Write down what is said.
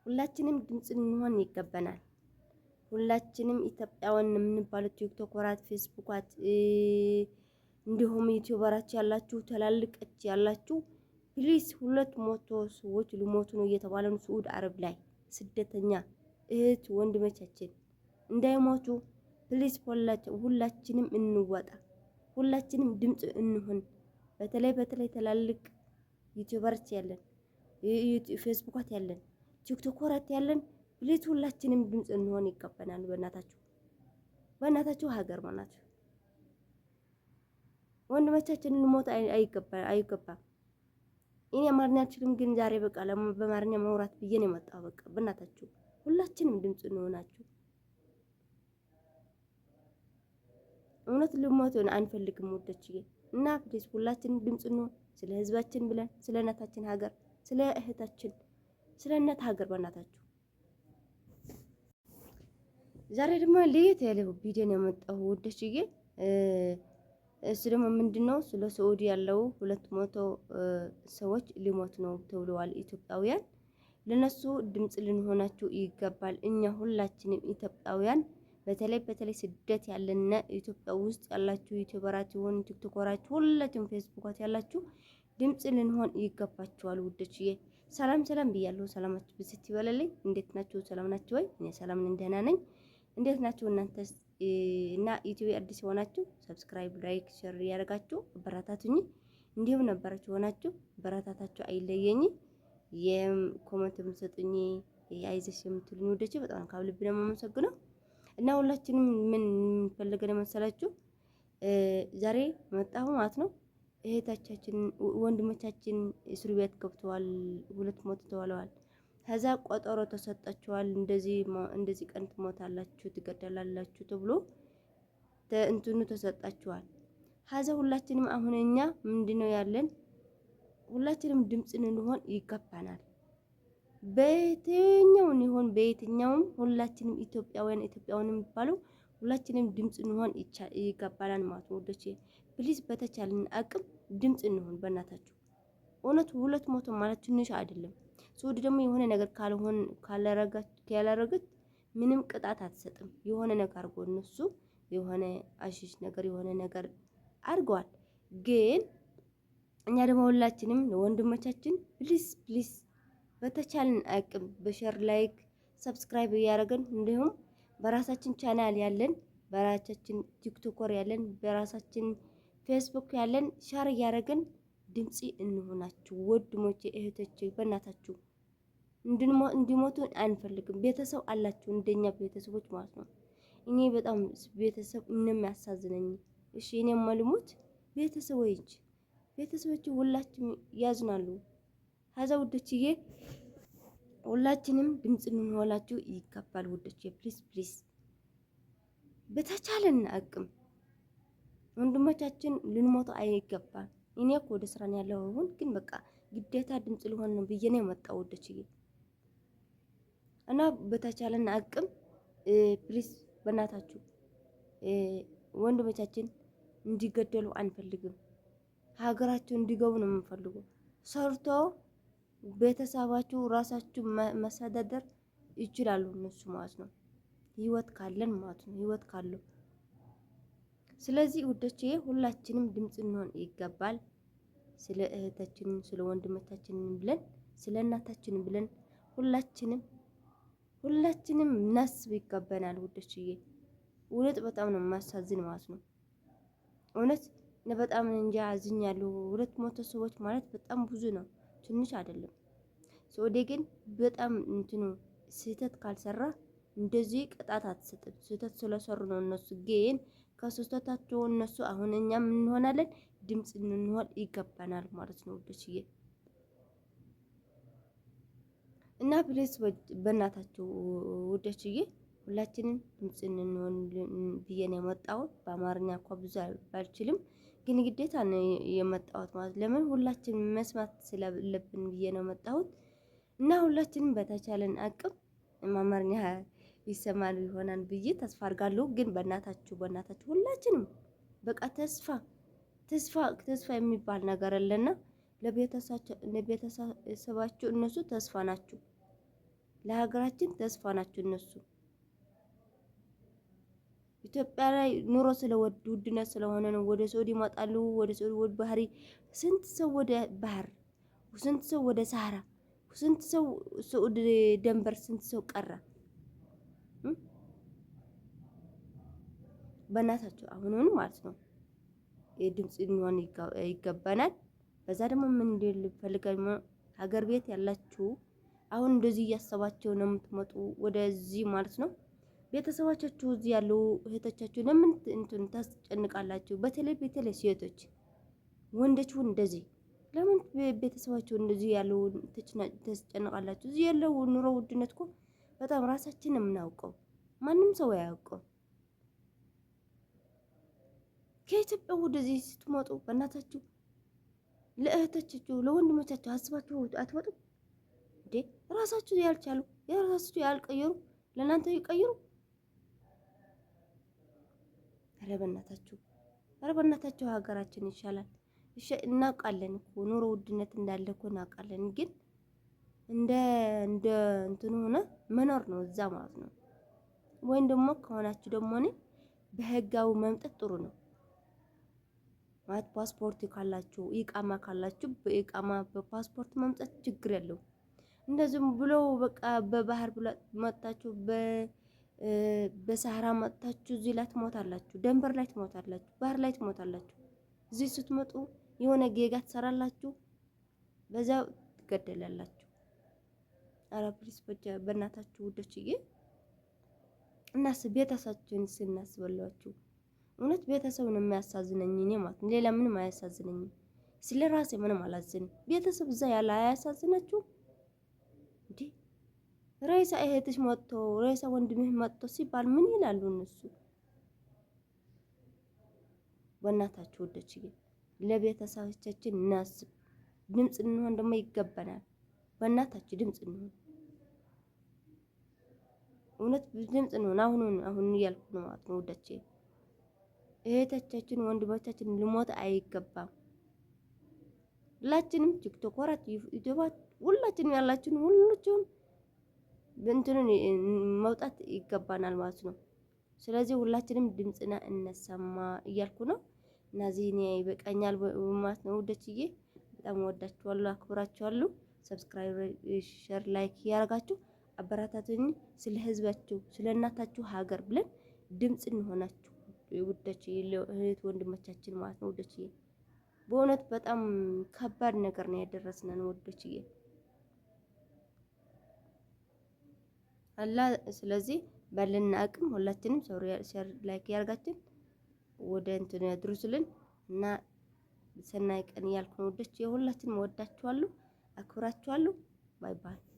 ሁላችንም ድምፅ እንሆን ይገባናል። ሁላችንም ኢትዮጵያውያን የምንባሉት ቲክቶከራት፣ ፌስቡካት እንዲሁም ዩቲዩበራች ያላችሁ ትላልቆች ያላችሁ please 200 ሰዎች ሊሞቱ ነው እየተባለ ነው። ስዑድ አረብ ላይ ስደተኛ እህት ወንድሞቻችን እንዳይሞቱ please ሁላችንም እንወጣ፣ ሁላችንም ድምፅ እንሁን። በተለይ በተለይ ትላልቅ ዩቲዩበርች ያለን፣ ፌስቡካት ያለን፣ ቲክቶከራት ያለን please ሁላችንም ድምፅ እንሆን ይገባናል። በእናታችሁ በእናታችሁ ሀገር ማናችሁ ወንድሞቻችን ልሞት አይገባም። እኔ አማርኛ አልችልም፣ ግን ዛሬ በቃ በአማርኛ ማውራት ብዬ ነው የመጣው። በቃ በእናታችሁ ሁላችንም ድምፅ እንሆናችሁ። እውነት ልሞት አንፈልግም ውዶችዬ። እና please ሁላችንም ድምፅ እንሆን፣ ስለ ህዝባችን ብለን፣ ስለ እናታችን ሀገር፣ ስለ እህታችን፣ ስለ እናት ሀገር በእናታችሁ። ዛሬ ደግሞ ለየት ያለ ቪዲዮ ነው የመጣው ውዶችዬ። እሱ ደግሞ ምንድን ነው ስለ ሰዑዲ ያለው 200 ሰዎች ሊሞት ነው ተብለዋል። ኢትዮጵያውያን ለነሱ ድምፅ ልንሆናችሁ ይገባል። እኛ ሁላችንም ኢትዮጵያውያን በተለይ በተለይ ስደት ያለና ኢትዮጵያ ውስጥ ያላችሁ ዩቲዩበራት ይሆን ቲክቶከራት፣ ሁላችሁም ፌስቡካት ያላችሁ ድምፅ ልንሆን ይገባችኋል ውዶችዬ። ሰላም ሰላም ብያለሁ። ሰላማችሁ ብዝት ይበለልኝ። እንዴት ናችሁ? ሰላም ናችሁ ወይ? እኔ ሰላም ነኝ፣ ደህና ነኝ። እንዴት ናችሁ እናንተስ? እና ዩቲዩብ አዲስ የሆናችሁ subscribe፣ like፣ share እያደረጋችሁ አበረታቱኝ። እንዲሁም ነበራችሁ የሆናችሁ አበረታታችሁ አይለየኝ። የ comment የምትሰጡኝ አይዞሽ የምትሉኝ ውዶቼ በጣም ከልብ ነው የማመሰግነው። እና ሁላችንም ምን ፈልገን መሰላችሁ ዛሬ መጣሁ ማለት ነው። እህታቻችን ወንድሞቻችን እስር ቤት ገብተዋል። 200 ተዋለዋል። ከዛ ቆጠሮ ተሰጣችኋል። እንደዚህ እንደዚህ ቀን ትሞታላችሁ፣ ትገደላላችሁ ተብሎ እንትኑ ተሰጣችኋል። ከዛ ሁላችንም አሁን እኛ ምንድነው ያለን? ሁላችንም ድምፅ እንሆን ይገባናል። በየትኛውን ይሆን በየትኛውም ሁላችንም ኢትዮጵያውያን ኢትዮጵያውያን የሚባለው ሁላችንም ድምፅ እንሆን ይገባናል ማለት ነው ውዶቼ። please በተቻለን አቅም ድምፅ እንሆን በእናታችሁ። እውነት 200 ማለት ትንሽ አይደለም። ስዑድ ደግሞ የሆነ ነገር ካልሆን ካላረገች ምንም ቅጣት አትሰጥም። የሆነ ነገር አድርጎ እነሱ የሆነ አሽሽ ነገር የሆነ ነገር አድርገዋል። ግን እኛ ደግሞ ሁላችንም ለወንድሞቻችን please please በተቻለን አቅም በ share like፣ subscribe እያደረግን እንዲሁም በራሳችን ቻናል ያለን በራሳችን ቲክቶከር ያለን በራሳችን ፌስቡክ ያለን share እያደረግን ድምፂ እንሆናችሁ ወንድሞቼ እህቶቼ፣ በእናታችሁ እንዲሞቱ አንፈልግም። ቤተሰብ አላችሁ እንደኛ ቤተሰቦች ማለት ነው። እኔ በጣም ቤተሰብ እንደሚያሳዝነኝ እሺ፣ እኔማ ልሙት ቤተሰቦች ቤተሰቦች ሁላችሁም ያዝናሉ። ከዛ ውዶችዬ ሁላችንም ድምፅ እንሆናችሁ ይገባል። ውዶችዬ please please በተቻለን አቅም ወንድሞቻችን ልንሞቱ አይገባም። እኔ እኮ ወደ ስራ ነው ያለው አሁን ግን በቃ ግዴታ ድምፅ ሊሆን ነው ብዬ ነው የመጣው ውዶችዬ። እና በተቻለን አቅም please በእናታችሁ ወንድሞቻችን እንዲገደሉ አንፈልግም። ሀገራቸው እንዲገቡ ነው የምንፈልገው። ሰርቶ ቤተሰባችሁ ራሳችሁ መስተዳደር ይችላሉ እነሱ ማለት ነው። ህይወት ካለን ማለት ነው። ህይወት ካለው ስለዚህ ውዶቼ ሁላችንም ድምፅ እንሆን ይገባል። ስለ እህታችን፣ ስለ ወንድሞቻችን ብለን ስለ እናታችን ብለን ሁላችንም ሁላችንም እናስብ ይገባናል ውዶችዬ። እውነት በጣም ነው የማሳዝን ማለት ነው። እውነት በጣም እንጃ አዝኛለሁ። 200 ሰዎች ማለት በጣም ብዙ ነው፣ ትንሽ አይደለም። ሰውዴ ግን በጣም እንትኑ ስህተት ካልሰራ እንደዚህ ቅጣት አትሰጥም። ስህተት ስለሰሩ ነው እነሱ ግን ከስህተታቸው እነሱ አሁን እኛም እንሆናለን ድምፅ እንሆን ይገባናል ማለት ነው ውዶችዬ። እና please በእናታችሁ ውዶችዬ ሁላችንም ድምፅ እንሆን ብዬ ነው የመጣሁት። በአማርኛ እንኳ ብዙ ባልችልም ግን ግዴታ ነው የመጣሁት ማለት ለምን ሁላችንም መስማት ስላለብን ብዬ ነው የመጣሁት። እና ሁላችንም በተቻለን አቅም አማርኛ ይሰማል ይሆናል ብዬ ተስፋ አድርጋለሁ። ግን በእናታችሁ በእናታችሁ ሁላችንም በቃ ተስፋ ተስፋ ተስፋ የሚባል ነገር አለና ለቤተሰባችሁ እነሱ ተስፋ ናችሁ። ለሀገራችን ተስፋ ናቸው እነሱ። ኢትዮጵያ ላይ ኑሮ ስለወድ ውድነት ስለሆነ ነው ወደ ሳዑዲ ይመጣሉ። ወደ ሳዑዲ ወደ ባህሪ ስንት ሰው ወደ ባህር፣ ስንት ሰው ወደ ሳህራ፣ ስንት ሰው ሳዑዲ ደንበር፣ ስንት ሰው ቀረ። በእናታቸው አሁኑን ማለት ነው የድምጽ እንሆን ይገባናል። በዛ ደግሞ ምን እንዲል ፈልጋል ሀገር ቤት ያላችሁ አሁን እንደዚህ እያሰባቸው ነው የምትመጡ ወደዚህ ማለት ነው። ቤተሰቦቻችሁ እዚህ ያሉ እህቶቻችሁ ለምን እንትን ታስጨንቃላችሁ? በተለይ በተለይ ሴቶች፣ ወንዶች እንደዚህ ለምን ቤተሰባችሁ እንደዚህ ያሉ ታስጨንቃላችሁ? እዚህ ያለው ኑሮ ውድነት እኮ በጣም ራሳችን የምናውቀው ማንም ሰው አያውቀው። ከኢትዮጵያ ወደዚህ ስትመጡ በእናታችሁ ለእህቶቻችሁ ለወንድሞቻችሁ አስባችሁ አትመጡም እንዴ? ራሳችሁ ያልቻሉ የራሳችሁ ያልቀየሩ ለእናንተ ይቀይሩ? ኧረ በእናታችሁ ኧረ በእናታችሁ ሀገራችን ይሻላል። እሺ እናውቃለን እኮ ኑሮ ውድነት እንዳለ እኮ እናውቃለን። ግን እንደ እንደ እንትኑ ሆነ መኖር ነው እዛ ማለት ነው። ወይም ደግሞ ከሆናችሁ ደግሞ እኔ በህጋዊ መምጣት ጥሩ ነው ማለት ፓስፖርት ካላችሁ ኢቃማ ካላችሁ በኢቃማ በፓስፖርት መምጣት ችግር የለውም። እንደዚህም ብሎ በቃ በባህር ብሎ መጣችሁ በሰሃራ መጥታችሁ እዚህ ላይ ትሞታላችሁ፣ ደንበር ላይ ትሞታላችሁ፣ ባህር ላይ ትሞታላችሁ። እዚህ ስትመጡ የሆነ ጌጋ ትሰራላችሁ፣ በዛው ትገደላላችሁ። ኧረ please በእናታችሁ ውዶችዬ፣ እናስብ፣ ቤተሰባችሁን ስናስበላችሁ እውነት ቤተሰብ ነው የሚያሳዝነኝ እኔ ማለት ነው። ሌላ ምንም አያሳዝነኝም። ስለ ራሴ ምንም አላዝንም። ቤተሰብ እዛ ያለ አያሳዝናችሁ እንዴ? ሬሳ እህትሽ መጥቶ ሬሳ ወንድምህ መጥቶ ሲባል ምን ይላሉ እነሱ? በእናታችሁ ወደች ለቤተሰቦቻችን እናስብ። ድምፅ እንሆን ደግሞ ይገባናል። በእናታችሁ ድምፅ እንሆን፣ እውነት ድምፅ እንሆን። አሁን አሁን እያልኩ ነው ማለት ነው ውዶቼ። እህቶቻችን ወንድሞቻችን ልሞት አይገባም። ሁላችንም ቲክቶከራት ዩቲዩባት ሁላችንም ያላችን ሁላችሁም እንትኑን መውጣት ይገባናል ማለት ነው። ስለዚህ ሁላችንም ድምፅና እነሰማ እያልኩ ነው። እና እዚህ እኔ ይበቃኛል ማለት ነው ውዶችዬ። በጣም ወዳችኋለሁ፣ አክብራችኋለሁ። subscribe፣ share፣ like እያደረጋችሁ አበረታቱኝ። ስለ ህዝባችሁ ስለ እናታችሁ ሀገር ብለን ድምፅ እንሆናችሁ ውዶችዬ፣ እህት ወንድሞቻችን ማለት ነው ውዶችዬ። በእውነት በጣም ከባድ ነገር ነው ያደረስነን ውዶችዬ። አላ ስለዚህ ባለን አቅም ሁላችንም share like ያርጋችን ወደ እንትን ያድሩስልን እና ሰናይ ቀን እያልኩ ነው ውዶች። የሁላችንም ወዳችኋለሁ፣ አክብራችኋለሁ። bye bye።